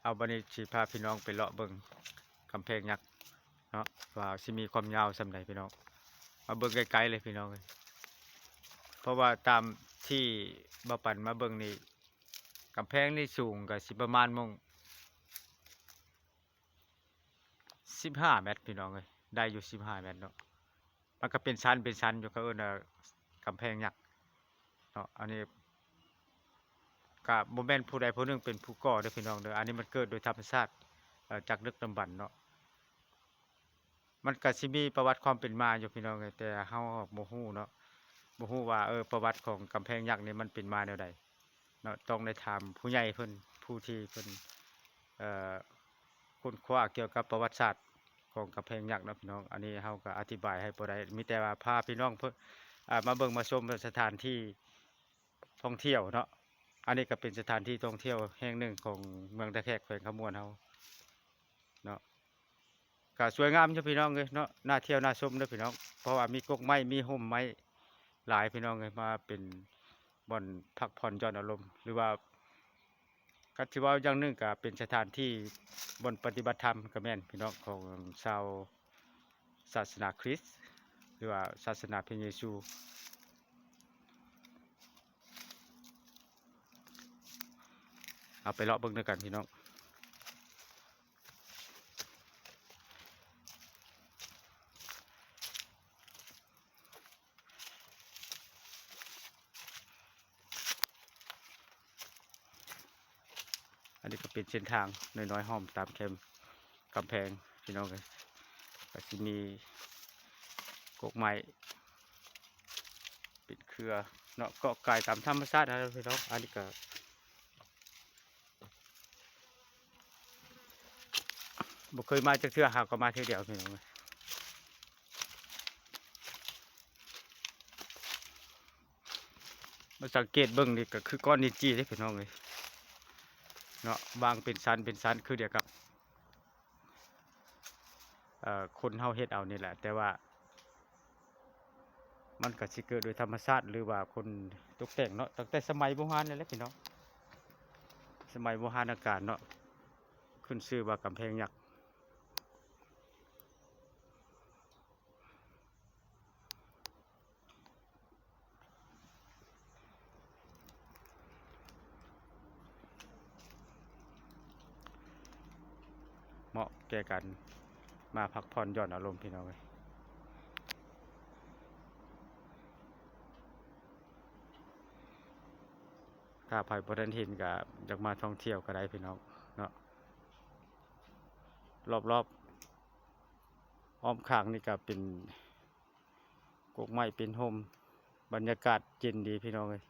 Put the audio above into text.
ເອົາ ບັດນີ້ຊິພາພີ່ນ້ອງໄປເລາະເບິ່ງກຳແພງຍັກເນາະ ວ່າຊິມີຄວາມຍາວສ່ຳໃດພີ່ນ້ອງ. ມາເບິ່ງໃກ້ໆເລີຍພີ່ນ້ອງເອີຍ ເພາະວ່າຕາມທີ່ບ່າວປັນມາເບິ່ງນີ້ ກຳແພງນີ້ສູງກໍຊິປະມານໝ່ອງ ສິບຫ້າແມັດພີ່ນ້ອງເອີຍ ໄດ້ຢູ່ສິບຫ້າແມັດເນາະ. ມັນກໍເປັນຊັ້ນເປັນຊັ້ນຢູ່ ເຂົາເອີ້ນວ່າກຳແພງຍັກເນາະ. ອັນນີ້ກໍບໍ່ແມ່ນຜູ້ໃດຜູ້ໜຶ່ງເປັນຜູ້ກໍ່ເດີພີ່ນ້ອງເດີ ອັນນີ້ມັນເກີດໂດຍທຳມະຊາດ ເອີ ຈາກດຶກດຳບັນເນາະ. ມັນກໍຊິມີປະຫວັດຄວາມເປັນມາຢູ່ພີ່ນ້ອງເອີຍ ແຕ່ເຮົາບໍ່ຮູ້ເນາະ ບໍ່ຮູ້ວ່າ ເອີ ປະຫວັດຂອງກຳແພງຍັກນີ້ມັນເປັນມາແນວໃດເນາະ. ຕ້ອງໄດ້ຖາມຜູ້ໃຫຍ່ເພິ່ນ ຜູ້ທີ່ເພິ່ນ ເອີ ຄົ້ນຄວ້າກ່ຽວກັບປະຫວັດສາດຂອງກຳແພງຍັກເນາະພີ່ນ້ອງ. ອັນນີ້ເຮົາກໍອະທິບາຍໃຫ້ບໍ່ໄດ້ ມີແຕ່ວ່າພາພີ່ນ້ອງເພິ່ນ ເອີ ມາເບິ່ງມາຊົມສະຖານທີ່ທ່ອງທ່ຽວເນາະ. ອັນນີ້ກໍເປັນສະຖານທີ່ທ່ອງທ່ຽວແຫ່ງໜຶ່ງຂອງເມືອງທ່າແຂກ ແຂວງຄຳມ່ວນເຮົາເນາະ. ກໍສວຍງາມຢູ່ພີ່ນ້ອງເອີຍເນາະ ໜ້າທ່ຽວໜ້າຊົມເດີພີ່ນ້ອງ ເພາະວ່າມີກົກໄມ້ ມີຮົ່ມໄມ້ຫຼາຍພີ່ນ້ອງເອີຍ ມາເປັນບ່ອນພັກຜ່ອນຢ່ອນອາລົມ ຫຼືວ່າ ກໍຖືເວົ້າຢ່າງໜຶ່ງກໍເປັນສະຖານທີ່ບ່ອນປະຕິບັດທຳກໍແມ່ນພີ່ນ້ອງ ຂອງຊາວສາສະໜາຄຣິສ ຫຼືວ່າສາສະໜາພະເຢຊູ. ເອົາໄປເລາະເບິ່ງນຳກັນພີ່ນ້ອງ. ອັນນີ້ກໍເປັນເສັ້ນທາງນ້ອຍໆ ອ້ອມຕາມແຄມກຳແພງພີ່ນ້ອງເອີຍ ກໍຊິມີກົກໄມ້ເປັນເຄືອເນາະ ເກາະກາຍຕາມທຳມະຊາດຫັ້ນແຫຼະພີ່ນ້ອງ. ອັນນີ້ກໍ ບໍ່ເຄີຍມາຈັກເທື່ອ ຫາກໍມາເທື່ອດຽວພີ່ນ້ອງເອີຍ. ມາສັງເກດເບິ່ງນີ້ກໍຄືກ້ອນລິນຈີເດ້ພີ່ນ້ອງເອີຍເນາະ ວາງເປັນຊັ້ນເປັນຊັ້ນ ຄືດຽວກັບ ເອີ ຄົນເຮົາເຮັດເອົານີ້ແຫຼະ ແຕ່ວ່າ ມັນກໍຊິເກີດໂດຍທຳມະຊາດ ຫຼືວ່າຄົນຕົກແຕ່ງເນາະ ຕັ້ງແຕ່ສະໄໝບູຮານນັ້ນແຫຼະພີ່ນ້ອງ ສະໄໝບູຮານນະການເນາະ ຂຶ້ນຊື່ວ່າກຳແພງຍັກ. ເໝາະແກ່ການມາພັກຜ່ອນຢ່ອນອາລົມພີ່ນ້ອງເອີຍ. ຖ້າໃຜບໍ່ທັນເຫັນກໍຢາກມາທ່ອງທ່ຽວກໍໄດ້ພີ່ນ້ອງເນາະ. ລອບໆ ອ້ອມຂ້າງນີ້ກໍເປັນກົກໄມ້ເປັນຮົ່ມ ບັນຍາກາດເຢັນດີພີ່ນ້ອງເອີຍ.